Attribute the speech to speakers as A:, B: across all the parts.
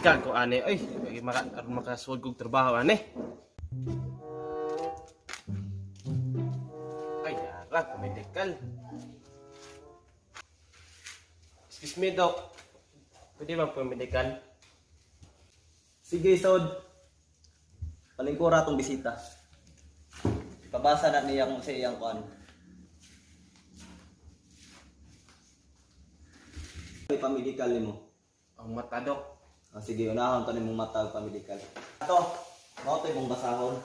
A: Medical ko ane oy, kay maka aron makasuod kog trabaho ane. Ay, yara ko medical. Excuse me, Doc. Pwede ba po medical?
B: Sige, Sod. Palingkura tong bisita. Ipabasa na niya kung sa iyang kuan. May pamedikal nimo.
A: Ang mata, Doc.
B: Ah, sige, unahon to nimong mata og pamedikal. Ato, mao to imong basahon.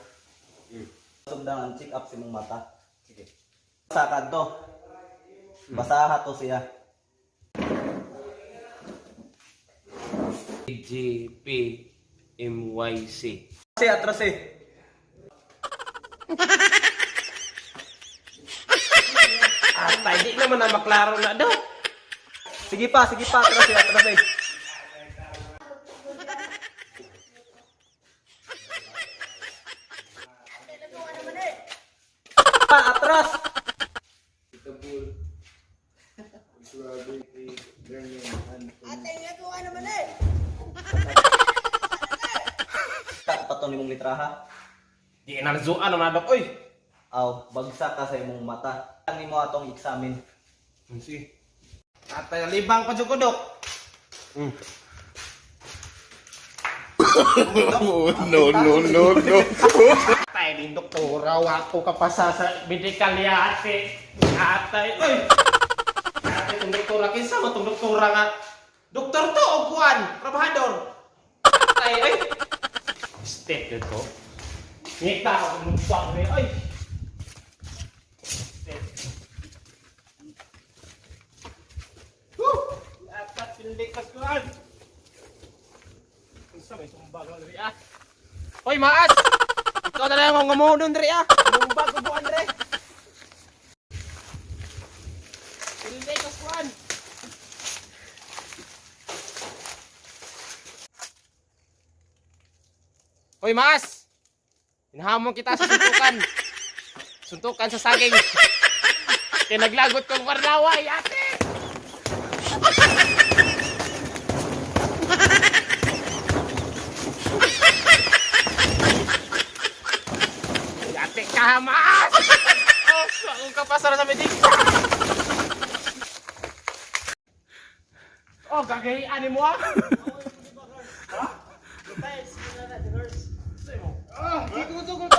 B: Sundang ang check up sa imong mata.
A: Sige.
B: Basa to. Basaha to siya.
A: G P M Y C.
B: Si atras eh.
A: Atay, di naman na maklaro na, Doc.
B: Sige pa, atras eh, atras eh. Pa, atras! Pato nimong litraha.
A: Di na nazuan naman, Doc. Oy.
B: Aw, bagsak ka sa imong mata. Ang imo atong examine.
A: Sige. Atay, libang pa jud ko, Doc.
C: No, no, no, no.
A: Atay, din doktora, wako ka pa sa medical ya, ate. Atay, oy. Ate, itong doktora, kinsa mo itong doktora nga? Doktor to, o kuwan, trabahador. Atay, oy. Step yun to. Ngita ako kung nagbuwak ni, oy. Step. Woo! Atat, pinlikas ko, an. Kinsa may sumbag lang diri, ah. Hoy, maas! Ikaw na lang ang ngamunon diri ah. Mumbag ko buwan diri. Pilde ka kuan. Hoy, maas! Hinahamon kita sa suntukan. Suntukan sa saging. Kaya naglagot kong warlaway, ate! Ate ka, maas! Oh, akong kapasara sa medik. Oh, gagahian mo ah. Ah, di ko tugol ka.